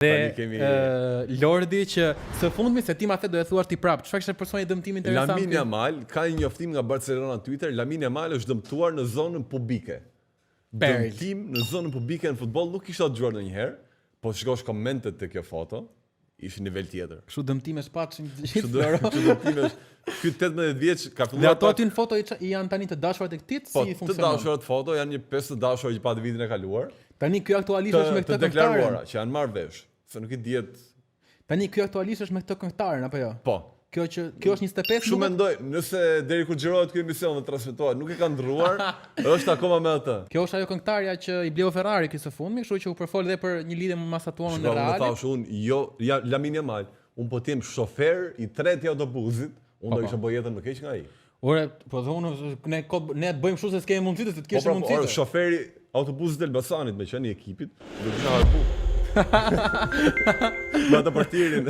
Dhe Tani kemi Lordi që së fundmi se ti ma the do e thuash ti prap. Çfarë kishte personi dëmtim interesant? Lamine Yamal ka një njoftim nga Barcelona në Twitter, Lamine Yamal është dëmtuar në zonën publike. Perl. Dëmtim në zonën publike në futboll nuk kisha dëgjuar ndonjëherë, po shikosh komentet te kjo foto, ishin nivel tjetër. Kështu dëmtimesh paçin të gjithë. Kështu kështu dëmtimesh. Ky 18 vjeç ka Dhe filluar ato aty në foto i janë tani të dashurat e këtij, Po, si të funksionon? dashurat foto janë një pesë të dashura që pati vitin e kaluar. Tani ky aktualisht Të, është me të këtë këngëtaren. deklaruara që janë marrë vesh, se nuk i dihet. Tani ky aktualisht është me këtë këngëtaren apo jo? Po. Kjo që kjo është 25 Kështu duket? mendoj, nëse deri kur xhirohet ky emision dhe transmetohet, nuk e ka ndruar, është akoma me atë. Kjo është ajo këngëtarja që i bleu Ferrari ky së fundmi, kështu që u përfol edhe për një lidhje me Mastantuonon Shiko, e unë Realit. thash unë, jo, ja, Lamine Yamal, unë po të jem shofer i tretë i autobusit, unë do kisha bërë jetën më keq nga ai. Ore, po dhe unë ne ko, ne bëjmë kështu se s'kemi mundësi se të Po kishim pra, mundësi. ore, shoferi autobusit të Elbasanit me qenë i ekipit, do kisha harbu. Me atë portirin.